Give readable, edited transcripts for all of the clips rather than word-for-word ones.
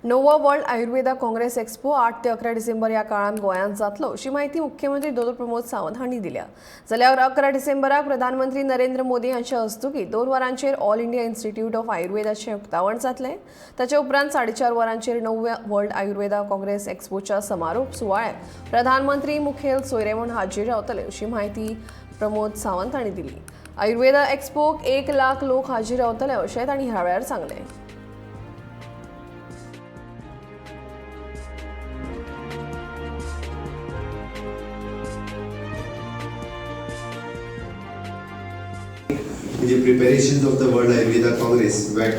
णवो world Ayurveda Congress expo 8 ते 11 डिसेंबर ह्या काळांत गोंयांत जातलो, अशी म्हायती मुख्यमंत्री दोतोर प्रमोद सावंत हांणी दिल्या. जाल्यार 11 डिसेंबराक प्रधानमंत्री नरेंद्र मोदी हांच्या हस्तुकीं 2 वरांचेर ऑल इंडिया इन्स्टिट्यूट ऑफ आयुर्वेदाचें उक्तावण जातलें. ताचे उपरांत 4:30 वरांचेर णवव्या वर्ल्ड आयुर्वेदा काँग्रेस एक्सपोच्या समारोप सुवाळ्याक प्रधानमंत्री मुखेल सोयरे म्हूण हाजीर रावतले, अशी म्हायती प्रमोद सावंत हांणी दिली. आयुर्वेदा एक्सपोक 1 लाख लोक हाजीर रावतले, अशें तांणी ह्या वेळार सांगलें. म्हणजे preparations of the World Ayurveda Congress, WAC,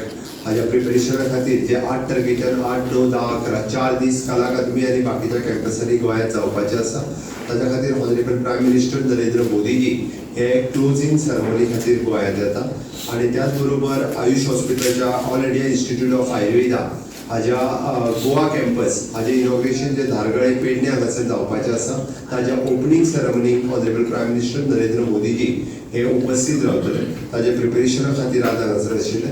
हाज्या प्रिपेरेशना खातीर जे 8 तारखेच्यान 8, 9, 10, 11, 4 दीस कला अकादमी आनी बाकीच्या कॅम्पसांनी गोंयांत जावपाचें आसा. ताच्या खातीर honourable prime minister Narendra Modiji हे क्लोजींग सेरेमनी खातीर गोंयांत येता आनी त्याच बरोबर आयुष हॉस्पिटलच्या all India institute of Ayurveda हाज्या गोवा कॅम्पस हाजें इनॉग्रेशन जे धारगळे, पेडणे हांगासर जावपाचें आसा, ताज्या ओपनींग सेरेमनीक honourable prime minister Narendra Modiji हे उपस्थित रावतले. ताज्या प्रिपेरेशना खातीर आज हांगासर आशिल्ले.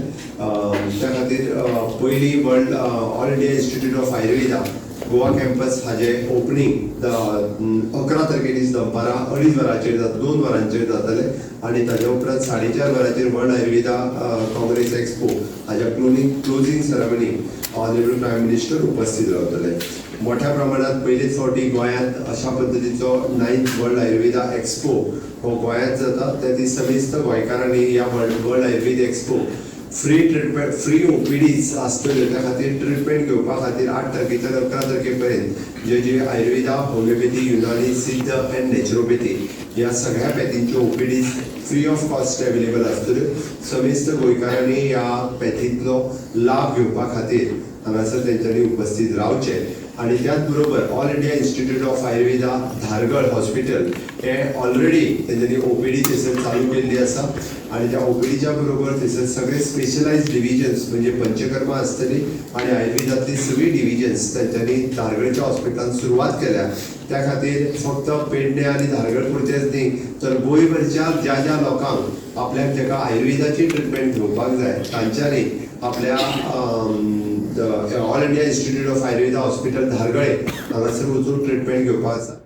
त्या खातीर पयली world all India institute of Ayurveda Goa campus हाजें ओपनींग 11 तारखे दीस दनपारां 2:30 वरांचेर, 2 वरांचेर जातलें आनी ताज्या उपरांत 4:30 वरांचेर वर्ल्ड आयुर्वेदा काँग्रेस एक्सपो हाज्या closing ceremony honourable prime minister उपस्थित रावतले. मोठ्या प्रमाणात पयलेच फावटी गोंयांत अशा पद्दतीचो नायन्थ वर्ल्ड आयुर्वेदा एक्सपो हो गोंयांत जाता. त्या दीस समेस्त गोंयकारांनी ह्या world Ayurveda expo free treatment, free OPDs आसतल्यो. त्या खातीर ट्रिटमेंट घेवपा खातीर 8 तारखेच्यान 11 तारखे पर्यंत जे जे आयुर्वेदा, होमिओपॅथी, युनानी, सिद्ध अँड नॅचरोपॅथी ह्या सगळ्या पॅथींच्यो OPDs free of cost available आसतल्यो. समेस्त गोंयकारांनी ह्या पॅथींतलो लाभ घेवपा खातीर हांगासर तेंच्यांनी उपस्थित रावचें. आनी त्याच बरोबर all India institute of Ayurveda Dhargal hospital हे ऑलरेडी तेंच्यांनी ओपीडी थंयसर चालू केल्ली आसा आनी त्या ओपीडीच्या बरोबर थंयसर सगळे स्पेशलायज्ड डिविजन्स म्हणजे पंचकर्मा आसतली आनी आयुर्वेदांतली सगळी डिविजन्स तेंच्यांनी धारगळच्या हॉस्पिटलान सुरवात केल्या. त्या खातीर फक्त पेडणे आनी धारगळ पुरतेच न्ही, तर गोंयभरच्या ज्या ज्या लोकांक आपल्याक ताका आयुर्वेदाची ट्रिटमेंट घेवपाक जाय, तांच्यांनी आपल्या all India institute of Ayurveda hospital धारगळे हांगासर वचून ट्रिटमेंट घेवपाक आसा.